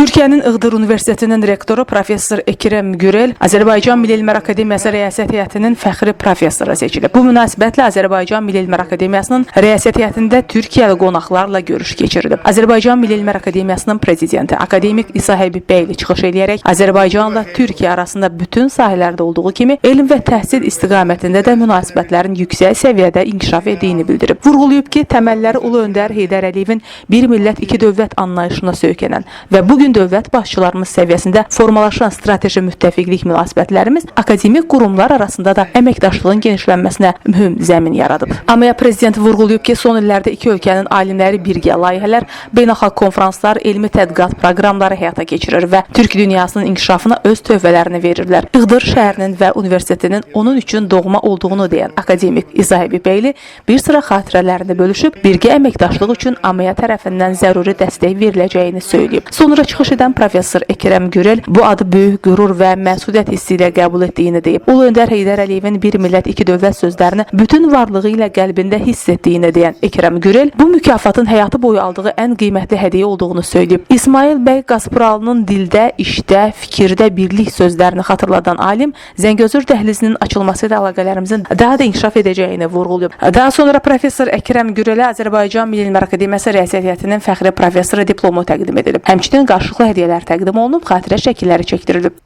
Türkiyənin Iğdır Universitetinin rektoru professor Ekrem Gürel Azərbaycan Milli Elmlər Akademiyası Rəyasət Heyətinin fəxri professoru seçilib. Bu münasibətlə Azərbaycan Milli Elmlər Akademiyasının Rəyasət Heyətində Türkiyəli qonaqlarla görüş keçirilib. Azərbaycan Milli Elmlər Akademiyasının prezidenti akademik İsa Həbibbəyli çıxış eləyərək Azərbaycanla Türkiyə arasında bütün sahələrdə olduğu kimi elm və təhsil istiqamətində də münasibətlərin yüksək səviyyədə inkişaf etdiyini bildirib. Vurğulayıb ki, təməlləri Ulu Öndər Heydər Əliyevin bir millət, iki dövlət anlayışına söykənən və bu gün dövlət başçılarımız səviyyəsində formalaşan strateji müttəfiqlik münasibətlərimiz akademik qurumlar arasında da əməkdaşlığın genişlənməsinə mühüm zəmin yaradıb. AMEA prezidenti vurğulayıb ki, son illərdə iki ölkənin alimləri birgə layihələr, beynəlxalq konfranslar, elmi tədqiqat proqramları həyata keçirir və Türk dünyasının inkişafına öz töhfələrini verirlər. Iğdır şəhərinin və universitetinin onun üçün doğma olduğunu deyən akademik İsa Həbibbəyli bir sıra xatirələrini bölüşüb, birgə əməkdaşlıq üçün AMEA tərəfindən zəruri dəstək veriləcəyini söyləyib. Sonra çıxış edən professor Ekrem Gürel bu adı böyük qürur və məsuliyyət hissi ilə qəbul etdiyini deyib. Ulu Öndər Heydər Əliyevin bir millət, iki dövlət sözlərini bütün varlığı ilə qəlbində hiss etdiyini deyən Ekrem Gürel bu mükafatın həyatı boyu aldığı ən qiymətli hədiyyə olduğunu söyləyib. İsmail bəy Qaspralının dildə, işdə, fikirdə birlik sözlərini xatırladan alim Zəngəzur dəhlizinin açılması ilə əlaqələrimizin daha da inkişaf edəcəyini vurğulayıb. Daha sonra professor Əkrəm Gürələ Azərbaycan Milli Elmlər Akademiyası Rəyasət Heyətinin fəxri professoru diplomu təqdim edilib. Həmçinin qarşılıqlı hədiyyələr təqdim olunub, xatirə şəkilləri çəkdirilib.